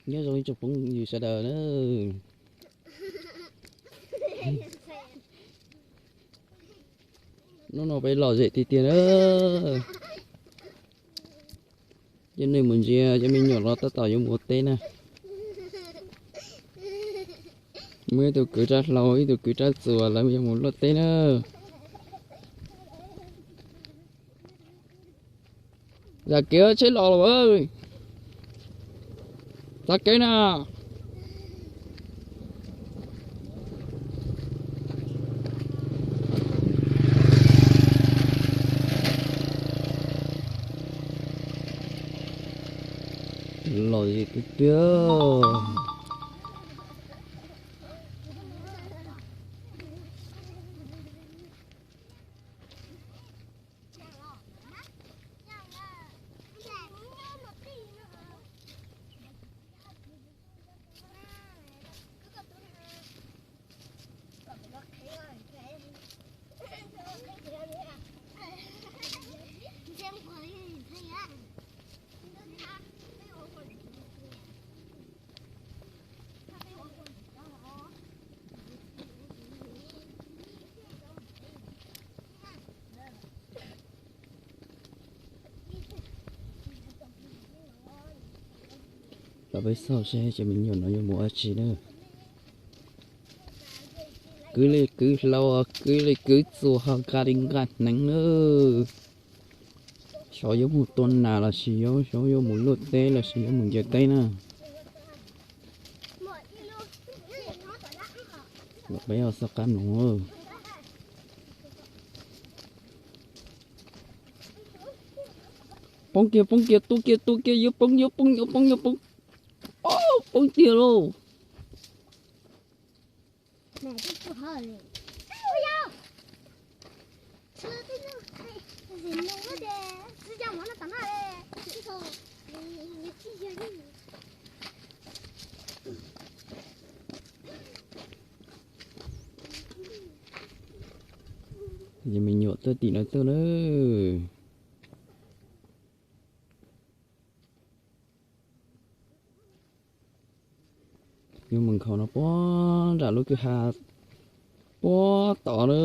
Nyob zoo ib tsoom phooj ywg sawv daws na. Hnub no peb lom zem tiag tiag na. Coj nej mus ntsia cov me nyuam los tab tom yuav mus ua teb na. Muaj ib tug kwv rab hlau, ib tug kwv rab txuas, lawv yuav mus luaj teb na. Zam kev tsheb los lawm. Txav kev na. Lom zem tiag tiag. Los peb xauj seb cov me nyuam no yuav mus dab tsi na. Kwv li kwv hlau, kwv li kwv txuas ho nqa li nqa hneev na. Xyov yuav mus tua nas los sis yuav, xyov yuav mus luaj teb los sis yuav mus ncaws teb na. Los peb xauj qab mloog. Poob kiag, poob kiag, tua kiag, tua kiag, yuav poob, yuav poob, yuav poob, yuav poob. Poob tiag lauj. Yog me nyuam tuaj tim no tuaj na. Yuav mus nkhaus no puag nram lub kwj ha puag tod na.